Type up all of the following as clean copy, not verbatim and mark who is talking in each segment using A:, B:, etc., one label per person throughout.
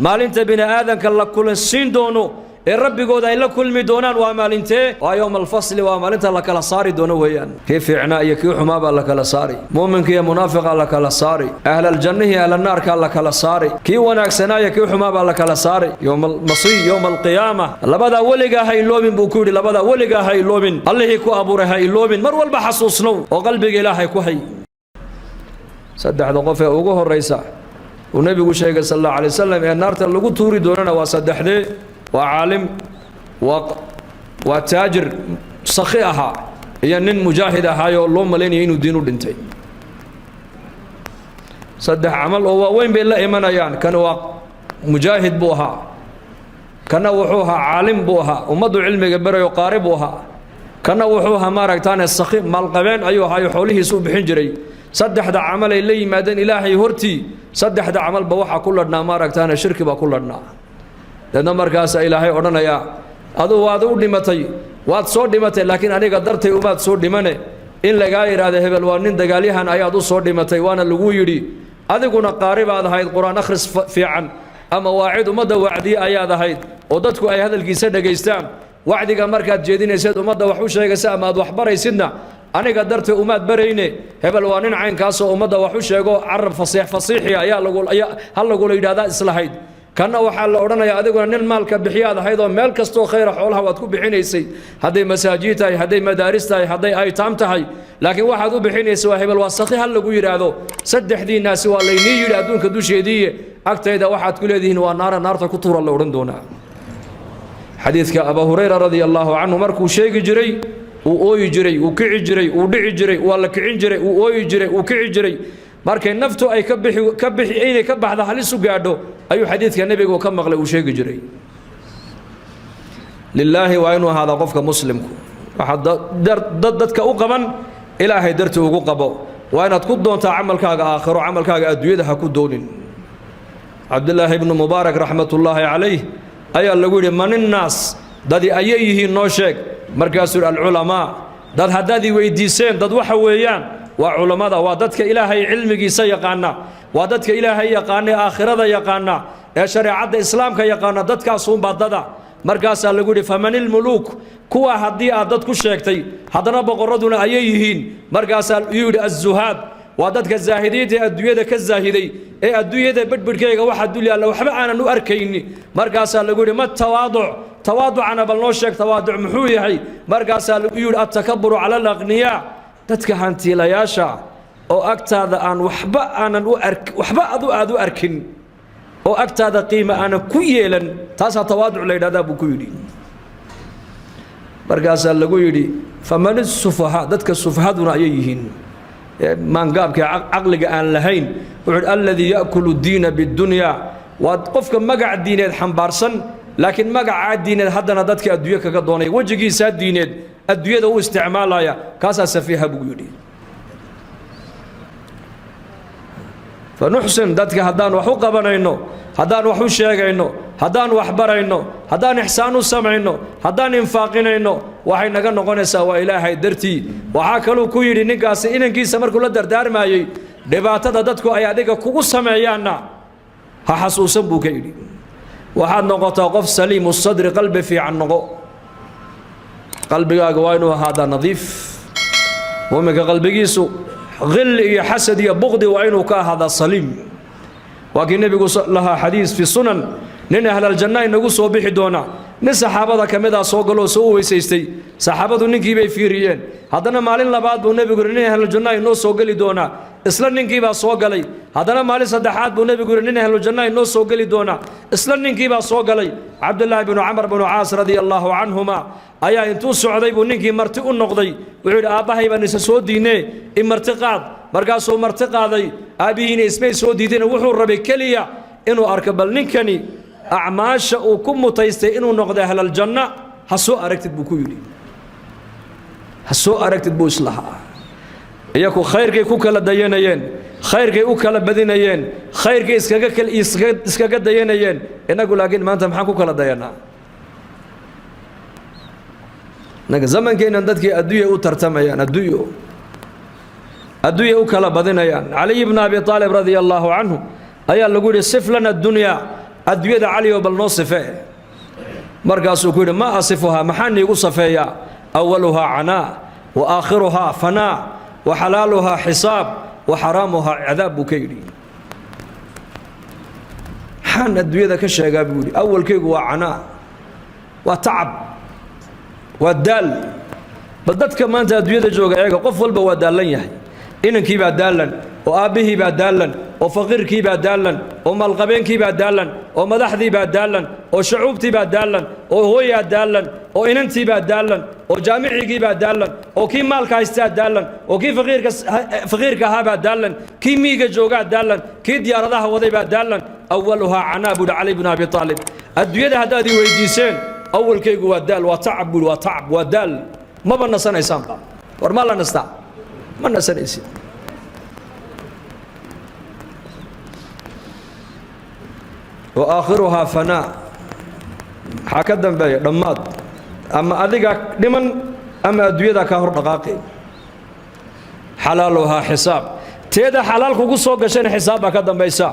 A: Maalinta bini aadanka la kulansiin doono ee rabbigooda ay la kulmi doonaan waa maalintee? Waa yowma alfasli, waa maalinta la kala saari doono weeyaan. Kii fiicnaa iyo kii xumaa baa la kala saari, muuminka iyo munaafiqa la kala saari, ahlaljannihi ahlalnaarkaa la kala saari, kii wanaagsanaa iyo kii xumaa baa la kala saari. Yowma almasiih, yowma alqiyaama. Labadaa weligaa ha iloobin, buu ku yidhi. Labadaa weligaa ha iloobin. Allihii ku abuuray ha iloobin, mar walba xasuusnow oo qalbiga Ilaahay ku hay. Saddexda qof ee ugu horraysa uu Nebigu sheegay sal allahu alay wasalam ee naarta lagu tuuri doonana waa saddexdee? Waa caalim, waa taajir sakhi ahaa iyo nin mujaahid ahaayoo loo malaynaya inuu diin u dhintay. Saddex camal oo waaweyn bay la imanayaan. Kan waa mujaahid buu ahaa, kana wuxuu ahaa caalim buu ahaa, ummaddu cilmiga berayo, qaari buu ahaa, kana wuxuu ahaa, maaragtaane, sakhi maalqabeen ayuu ahaayo, xoolihiisa u bixin jiray. Saddexda camal ay la yimaadeen Ilaahay hortii, saddexda camalba waxaa ku ladhnaa, maaragtaane, shirki baa ku ladhnaa. Deedna markaasaa Ilaahay odhanayaa: "Aduu waad u dhimatay, waad soo dhimatay, laakiin aniga dartay umaad soo dhimane. In lagaa yidhaahdo hebel waa nin dagaalyahan ayaad u soo dhimatay, waana lagu yidhi. Adiguna qaari baad ahayd, Qur-aan akhris fiican ama waacid ummadda wacdiye ayaad ahayd oo dadku ay hadalkiisa dhegaystaan. Wacdiga markaad jeedinaysaed ummadda wax u sheegaysa ama aad wax baraysidna, aniga dartay umaad barayne. Hebel waa nin caynkaasoo ummadda wax u sheego, carab fasiix fasiixi ayaa lagu ha lagula yidhahdaa islahayd. Kanna waxaa la odhanayaa: adiguna nin maalka bixiyaad ahayd oo meel kastoo khayra xoolaha waad ku bixinaysay, hadday masaajid tahay, hadday madaaris tahay, hadday aytaam tahay, laakiin waxaad u bixinaysa waa hebel waa sakhi ha lagu yidhaahdo. Saddexdiinnaasi waa laynii yidhi adduunka dusheediiye, agtayda waxaad ku leedihiin waa naara, naarta ku tuura," la odhan doonaa. Xadiidka Abaa Hurayra radia allaahu canhu markuu sheegi jiray, uu ooyi jiray, uu kici jiray, uu dhici jiray, waa la kicin jiray, uu ooyi jiray, uu kici jiray. Markay naftu ay ka bixi ka bixi inay ka baxda halis u gaadho ayuu xadiidka Nebigu ka maqlay uu sheegi jiray. Lilaahi waa inuu ahaadaa qofka muslimku. Waxaad dad dadka u qaban, Ilaahay darti ugu qabo. Waa inaad ku doontaa camalkaaga aakhiro, camalkaaga adduunyada ha ku doonin. Cabdulaahi ibnu Mubaarak raxmatullaahi calayh ayaa lagu yidhi: "Man innaas?" Dadi ayay yihiin, noo sheeg. Markaasuu yidhi: "Alculamaa." Dad haddaad i weydiiseen, dad waxa weeyaan waa culammada, waa dadka Ilaahay cilmigiisa yaqaana, waa dadka Ilaahay yaqaana ee aakhirada yaqaana ee shareecadda Islaamka yaqaana, dadkaasuunbaa dada. Markaasaa lagu yidhi: "Faman ilmuluuk?" Kuwa haddii aad dad ku sheegtay, haddana boqorraduna ayay yihiin? Markaasaa yuu yidhi: "Azuhaad." Waa dadka zaahidiinta ee adduunyada ka zaahiday ee adduunyada bedhbidhkayga waxa dul yaalla waxba aanan u arkayni. Markaasaa lagu yidhi: "Ma tawaaduc?" Tawaaducana bal noo sheeg, tawaaduc muxuu yahay? Markaasaa lagu yidhi: "Attakaburu cala alaqniyaa." Dadka hantiilayaasha oo agtaada aan waxba aanan u ark, waxba adu aad u arkin oo agtaada qiima aanan ku yeelan, taasaa tawaaduc la yidhahdaa, buu ku yidhi. Markaasaa lagu yidhi: "Faman sufahaa?" Dadka sufahaduna ayay yihiin, maangaabka caqliga aan lahayn? Wuxuu yidhi: "Alladii ya'kulu diina biddunyaa." Waa qofka magac diineed xambaarsan, laakiin magacaa diineed haddana dadka adduunyo kaga doonaya, wejigiisaa diineed adduunyada u isticmaalaya, kaasaa safiiha, buu yidhi. Fanuxsin dadka haddaan wax u qabanayno, haddaan wax u sheegayno, haddaan wax barayno, haddaan ixsaan u samayno, haddaan infaaqinayno, waxay naga noqonaysaa waa Ilaahay dartii. Waxaa kaluu ku yidhi ninkaasi inankiisa markuu la dardaarmayey: "Dhibaatada dadku ay adiga kugu sameeyaanna ha xasuusan," buu ka yidhi. "Waxaad noqotaa qof saliimu sadri, qalbi fiican noqo. Qalbigaaga waa inuu ahaadaa nadiif. Muuminka qalbigiisu qilli iyo xasad iyo buqdi waa inuu ka ahaadaa saliim." Waa kii Nebigu lahaa, xadiis fi sunan, nin ahlaljanna inagu soo bixi doona. Nin saxaabada ka mid ah soo galoo soo weysaystay. Saxaabadu ninkii bay fiiriyeen. Haddana maalin labaad buu Nebigu yidhi: "Nin ahlujanna inoo soo geli doonaa." Isla ninkiibaa soo galay. Haddana maalin saddexaad buu Nebigu yidhi: "Nin ahlujanna inoo soo geli doonaa." Isla ninkiibaa soo galay. Cabdulaahi binu Camar binu Caas radia allaahu canhuma ayaa intuu socday buu ninkii marti u noqday. Wuxuu yidhi: "Aabbahay baan isa soo diinee, i marti qaad." Markaasuu marti qaaday. Aabbihiina ismay soo diideen. Wuxuu rabay keliya inuu arko bal ninkani acmaasha uu ku mutaystay inuu noqday ahlaljanna. "Ha soo aragtid," buu ku yidhi, "ha soo aragtid," buu islahaa. Iyaku khayrkay ku kala dayanayeen, khayrkay u kala badinayeen, khayrkay iskaga dayanayeen. Innagu laakiin maanta maxaan ku kala dayanaa? Innaga zamankeennan dadkii adduunya u tartamayaan, adduunyo adduunya u kala badinayaan. Caliy bna Abi Aalib radia allaahu canhu ayaa lagu yidhi: "Sif lana adunyaa." Adduunyada Cali oo bal noo sifee. Markaasuu ku yidhi: "Maa asifuhaa? Maxaa niigu safeeyaa? Awaluhaa canaa wa aakhiruhaa fanaa wa xalaaluhaa xisaab wa xaraamuhaa cadaab," buu ka yidhi. "Maxaan adduunyada ka sheegaa?" buu yidhi. "Awalkaygu waa canaa, waa tacab, waa daal." Bal dadka maanta adduunyada jooga eega, qof walba waa daallan yahay. Inankii baa daallan, oo aabbihii baa daallan, oo faqiirkii baa daallan, oo maalqabeenkii baa daallan, oo madaxdii baa daallan, oo shacuubtii baa daallan, oo hooyaa daallan, oo inantii baa daallan, oo jaamicigii baa daallan, oo kii maalka haystaa daallan, oo kii faqiirka ahaa baa daallan, kii miiga joogaa daallan, kii diyaaradaha waday baa daallan. "Awaluhaa canaa," buuhi Cali bnu Abi Aalib. "Adduunyada haddaad i weydiiseen, awalkaygu waa daal, waa tacab," buuhi. "Waa tacab, waa daal, maba nasanaysaanba." War ma la nastaa? Ma nasanaysid. Wa aakhiruhaa fanaa. Maxaa ka dambeeya? Dhammaad. Ama adigaa dhiman ama adduunyadaa kaa hor dhaqaaqay. Xalaaluhaa xisaab. Teeda xalaal kugu soo gashayna xisaab baa ka dambaysa.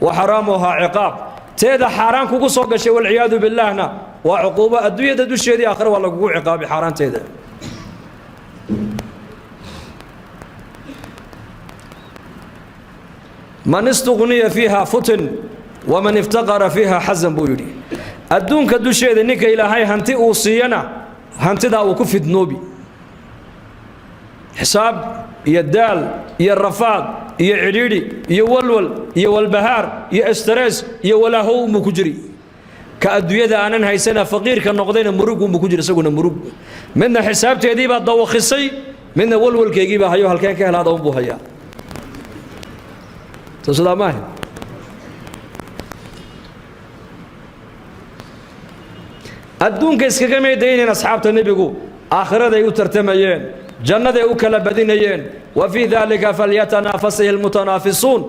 A: Wa xaraamuhaa ciqaab. Teeda xaaraan kugu soo gashay, walciyaadu billaahna, waa cuquubo adduunyada dusheedii, aakhira waa lagugu ciqaabay xaaraanteeda. "Man istuqniya fiiha futin, waman iftaqara fiiha xasan," buu yidhi. Adduunka dusheeda ninka Ilaahay hanti uu siiyana, hantidaa uu ku fidnoobi, xisaab iyo daal iyo rafaad iyo cidhiidhi iyo walwal iyo walbahaar iyo stress iyo walaahow unbuu ku jiri. Ka adduunyada aanan haysana, faqiirka noqdayna, murug unbuu ku jiri isaguna, murug. Midna xisaabteediibaa dawakhisay, midna walwalkeygiibaa hayo, halkeen ka helaada unbuu hayaa. Soo sidaa maaha? Adduunka iskaga meydaynayn asxaabta nebigu, aakhiraday u tartamayeen, jannaday u kala badinayeen. Wa fii daalika falyatanaafasihi almutanaafisuun.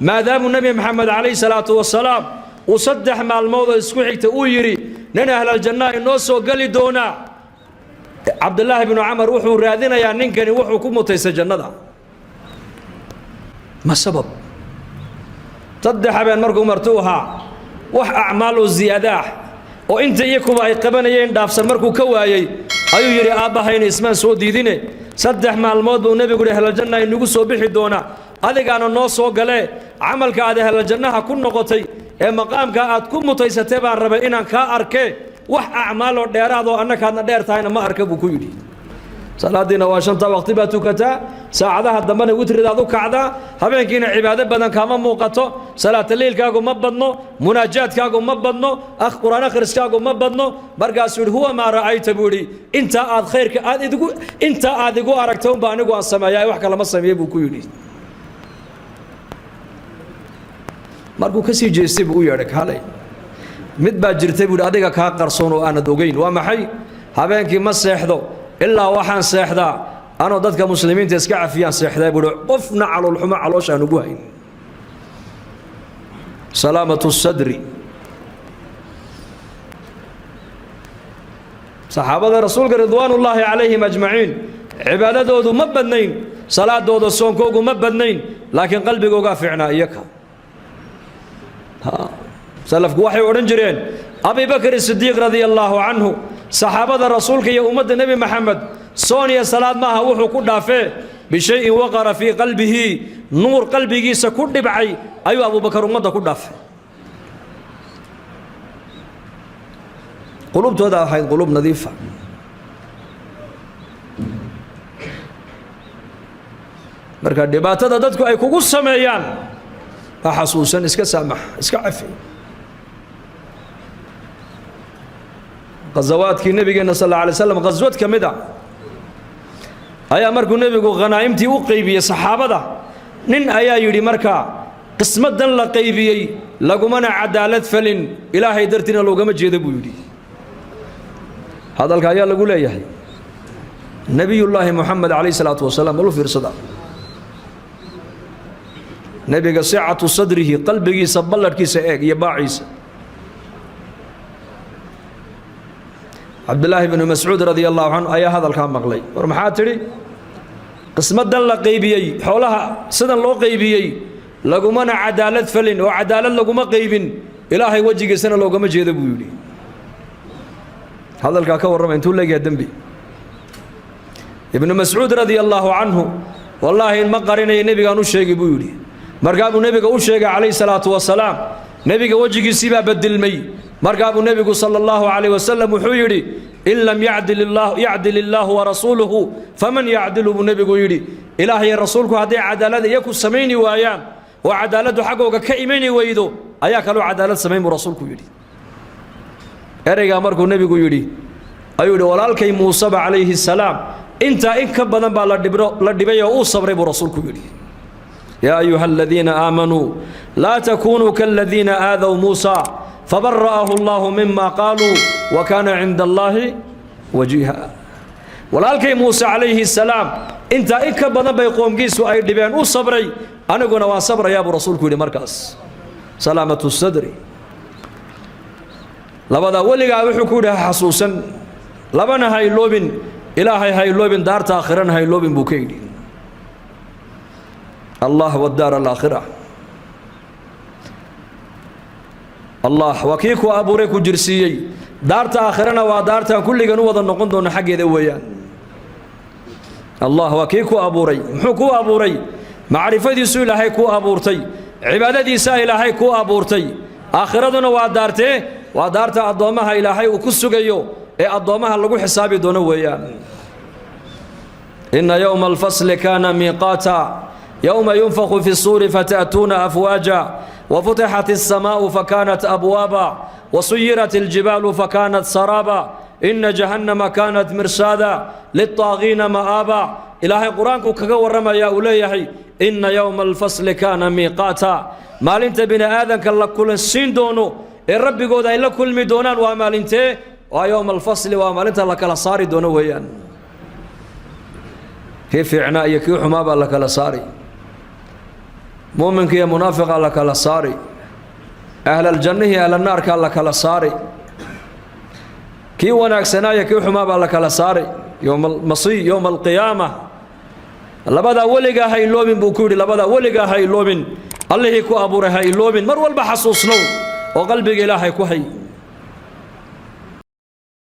A: Maadaamuu Nebi Maxamed calayhi salaatu wasalaam uu 3 maalmood oo isku xigta uu yidhi nin ahlaljannaha inoo soo geli doonaa, Cabdulaahi binu Camar wuxuu raadinayaa ninkani wuxuu ku mutaystay jannada, ma sabab. 3 habeen markuu martuu ahaa, wax acmaal oo ziyaadaah oo inta iyo kuwa ay qabanayeen dhaafsan markuu ka waayey, ayuu yidhi: "Aabbahayna ismaan soo diidine, 3 maalmood buu nebigu yihi ahlaljanna inagu soo bixi doonaa, adigaana noo soo galee, camalka aad ahlaljannaha ku noqotay ee maqaamka aad ku mutaysatay baan rabay inaan kaa arkee, wax acmaaloo dheeraad oo annakaadna dheer tahayna ma arka," buu ku yidhi. "Salaadiina waa 5ta waqti baad tukataa, saacadaha dambena witridaad u kacdaa, habeenkiina cibaado badan kaama muuqato, salaataliilkaagu ma badno, munaajaadkaagu ma badno, qur-aan akhriskaagu ma badno." Markaasuu yidhi: "Huwa maa ra'ayta," buu yidhi. "Intaa aad khayrka aad idigu, intaa aad igu aragta unba anigu aan sameeyaa, wax kalama sameeye," buu ku yidhi. Markuu ka sii jeestay buu u yeedhay: "Kaalay, mid baa jirtay," buu yidhi, "adiga kaa qarsoon oo aanad ogeyn. Waa maxay? Habeenkii ma seexdo ilaa waxaan seexdaa anoo dadka muslimiinta iska cafiyaan seexdaa," buu yidhi, "qofna caloolxumo caloosha aan ugu hayn." Salaamatu sadri. Saxaabada rasuulka ridwaanullaahi calayhim ajmaciin cibaadadoodu ma badnayn, salaadooda, soonkoogu ma badnayn, laakiin qalbigoogaa fiicnaa iyaka. Salafku waxay odhan jireen, Abi Bakr Sidiiq radia allaahu canhu, saxaabada rasuulka iyo ummadda Nebi Maxamed soon iyo salaad maaha wuxuu ku dhaafee, bishayin waqara fii qalbihi, nuur qalbigiisa ku dhibcay ayuu Abubakar ummadda ku dhaafay. Qulubtooda ahayd qulub nadiifa. Marka dhibaatada dadku ay kugu sameeyaan ha xasuusan, iska saamax, iska cafi. Ghazawaadkii nabigeenna sal alla alay slam, ghaswad ka mid a ayaa markuu nebigu khanaa'imtii u qaybiyey saxaabada, nin ayaa yidhi: "Markaa qismadan la qaybiyey lagumana cadaalad falin, Ilaahay dartiina loogama jeedo," buu yidhi. Hadalka ayaa lagu leeyahay Nebiyullaahi Moxamed calayhi salaatu wasalaam. Ulu fiirsada nebiga, sicatu sadrihi, qalbigiisa balladhkiisa eeg iyo baaciisa. Cabdillaahi bnu Mascuud radia allahu canhu ayaa hadalkaa maqlay. "War maxaa tidhi? Qismadan la qaybiyey, xoolaha sidan loo qaybiyey lagumana cadaalad falin oo cadaalad laguma qaybin." Ilaahay wejigiisana loogama jeedo, buu yidhi. Hadalkaa ka warrama, intuu leegyahay dembi? Ibnu Mascuud radia allaahu canhu, wallaahi ma qarinaya, nebigaan u sheegay, buu yidhi. Markaa buu nebiga u sheegay calayhi salaatu wasalaam. Nebiga wejigiisii baa bedilmay. Markaa buu nebigu sala allahu calayh wasalam wuxuu yidhi: "In lam yacdil illaahu warasuuluhu, faman yacdilu?" buu nebigu yidhi. Ilaah iyo rasuulku hadday cadaalad iyaku samayni waayaan oo cadaaladdu xaggooga ka imani weydo, ayaa kaloo cadaalad samayn, buu rasuulku yidhi. Ereygaa markuu nebigu yidhi, ayuu yidhi: "Walaalkay Muuseba calayhi salaam intaa in ka badan baa la dhibay oo uu sabray," buu rasuulku yidhi. Yaa ayuha aladiina aamanuu, laa takunuu kaladiina aadaw Muusa fabara'ahu allahu mima qaaluu wa kaana cinda allaahi wajiiha. Walaalkay Muuse calayhi salaam intaa in ka badan bay qoomkiisu ay dhibeen, u sabray, aniguna waan sabrayaa, buu rasuulku yidhi. Markaas salaamatu sadri labadaa weligaa wuxuu ku yidhi ha xasuusan, labana ha iloobin: Ilaahay ha iloobin, daarta aakhirana ha iloobin, buu ka yidhi. Allah wadaar alaakhira. Allah waa kii ku abuuray, ku jirsiiyey. Daarta aakhirana waa daartaan kulligan u wada noqon doono xaggeeda weeyaan. Allah waa kii ku abuuray. Muxuu kuu abuuray? Macrifadiisu Ilaahay kuu abuurtay, cibaadadiisaa Ilaahay kuu abuurtay. Aakhiraduna waa daartee? Waa daarta addoommaha Ilaahay uu ku sugayo ee addoommaha lagu xisaabi doono weeyaan. Ina yowma alfasli kaana miiqaata, yowma yunfakhu fi suuri fata'tuuna afwaaja, wafutixat الsamaa'u fakanat abwaaba, wasuyirat اljibaalu fakanat saraaba, ina jahannama kaanat mirsaada lilطaagiina ma'aaba. Ilaahay qur-aanku kaga warramaya, uu leeyahay: ina yowma alfasli kaana miiqaata. Maalinta bini aadanka la kulansiin doono ee rabbigooda ay la kulmi doonaan waa maalintee? Waa yowma alfasli, waa maalinta la kala saari doono weeyaan. Kii fiicnaa iyo kii xumaa baa la kala saari, muuminka iyo munaafiqa la kala saari, ahlaljannihi ahlalnaarkaa la kala saari, kii wanaagsanaa iyo kii xumaa baa la kala saari. Yowma almasiih, yowma alqiyaama. Labadaa weligaa ha iloobin, buu ku yidhi. Labadaa weligaa ha iloobin. Allihii ku abuuray ha iloobin, mar walba xasuusnow oo qalbiga Ilaahay ku hay.